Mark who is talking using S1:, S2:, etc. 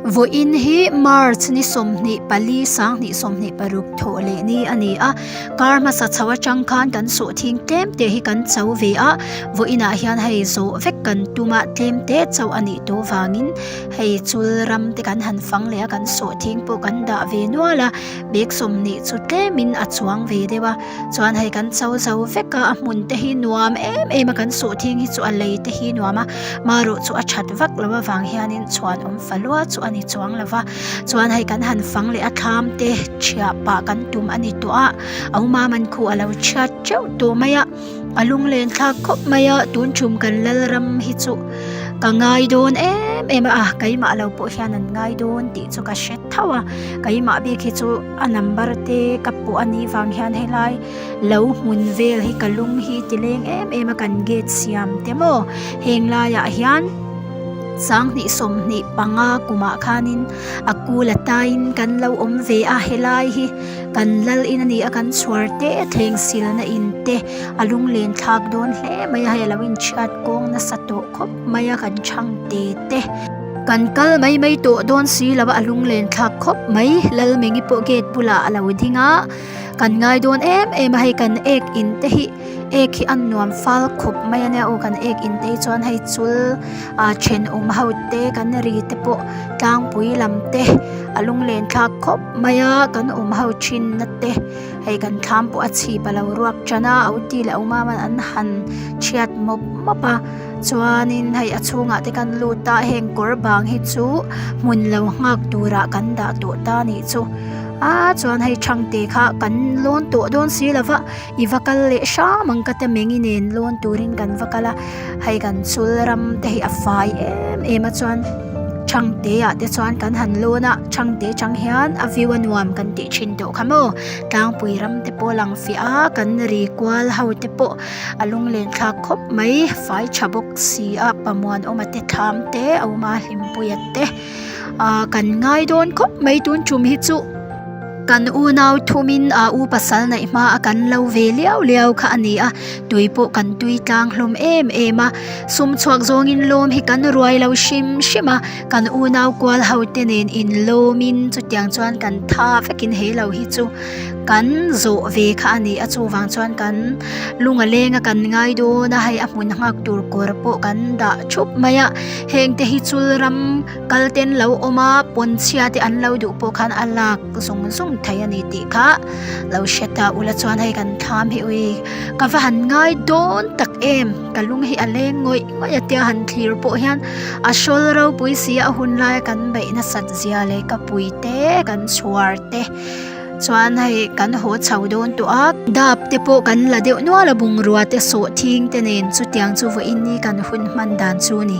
S1: Vawiin hi March ni 24 2026 thawh leh ni a ni a, kar hmasa chho atang khan kan sawhthing tlem te hi kan cho ve a, vawiinah hian hei zawh vek kan tum a, tlem te chauh a nih tawh vangin hei chul ram te kan han fang leh a, kan sawhthing pawh kan dah ve nual a, bag 20 chu tlemin a chuang ve deuh a, chuan hei kan cho zo vek a, a hmun te hi nuam em em a, kan sawhthing hi chu a lei te hi nuam a, marawh chu a that vak loh avang hianin chhuanawm falua chu a ni chuang lo va, chuan hei kan han fang leh a thlam te thiah pah kan tum a ni tawh a, a uma man khu a lo thiat teuh tawh mai a, a lunglen thlak khawp mai a, tun tum kan Lalram hi chu ka ngai dawn em em a, keimah lo pawh hian an ngai dawn tih chu ka hre tho a, keimah bik hi chu a number te ka pawh a nih vang hian helai lo hmun vel hi ka lung hi ti leng em em a kan gate siam te maw heng laiah hian 2025 kumah khanin a kul a taiin kan lo awm ve a helai hi kan lal in a ni a kan chhuar te thleng silna in te a lunglen thlak dawn hle mai a hei a lo inchhiat kawng nasa tawh khawp mai a kan chhang te te. Kan kal mai mai tawh dawn si lo a a lunglen thlak khawp mai Lalmengi pawh gate bulah a lo ding a. Kan ngai dawn em em a hei kan ek in te hi ek hi a nuam fal khawp mai a nia aw kan ek in te hi chuan hei chul ah thenawm ho te kan ri te pawh tlangpui lam te a lunglen thlak khawp mai a kan awm ho thin na te hei kan thlam pawh a chhip a lo ruak tan a oti leh awmam an han chhiat mawp mawp a chuanin hei a chhungah te kan lut a heng kawr bang hi chu hmun lo nghak turah kan dah tawh ta a nih chu. A chuan hei Thangte kha kan lawn tawh dawn si lo va, i va kal leh hram ang ka ti Mengi nen lawn turin kan va kal a, hei kan chul ram te hi a fai em em a chuan Thangte ah te chuan kan han lawn a, Thangte chang hian a view a nuam kan tih thin tawh kha maw, tlangpui ram te pawh a lang fiah a, kan ri kual ho te pawh a lunglen thlak khawp mai, fai tha bawk si a, Pamuanawma te thlam te, Auma Hlimpuia te. Ahh kan ngai dawn khawp mai tun tum hi chu kan unau thumin ah u pasal neih hma a kan lo ve liau liau kha a ni a tui pawh kan tui tlang hlawm em em a sum chhuak zawngin lawm hi kan ruai lo hrim hrim a kan unau kual ho te nen inlawmin chutiang chuan kan tha vekin he lo hi chu. Kan zawh ve kha a ni a chuvang chuan kan lung a leng a kan ngai dawn a hei a hmun nghak tur kawr pawh kan dah thup mai a heng te hi chul ram kal ten lo awm a pawn chhia te an lo duh pawh khan a lak zung zung thei a ni tih kha lo hre ta ula chuan hei kan thlam hi ui ka va han ngai dawn tak em ka lung hi a leng ngawih ngawih a tia han thlir pawh hian a hrawl ropui si a hun laia kan beih nasat zia leh ka pui te kan chhuar te. Chuan hei kan haw chho dawn tawh a, dap te pawh kan la deuh nual a bungrua te sawhthing te nen chutiang chu vawiin ni kan hun hman dan chu a ni.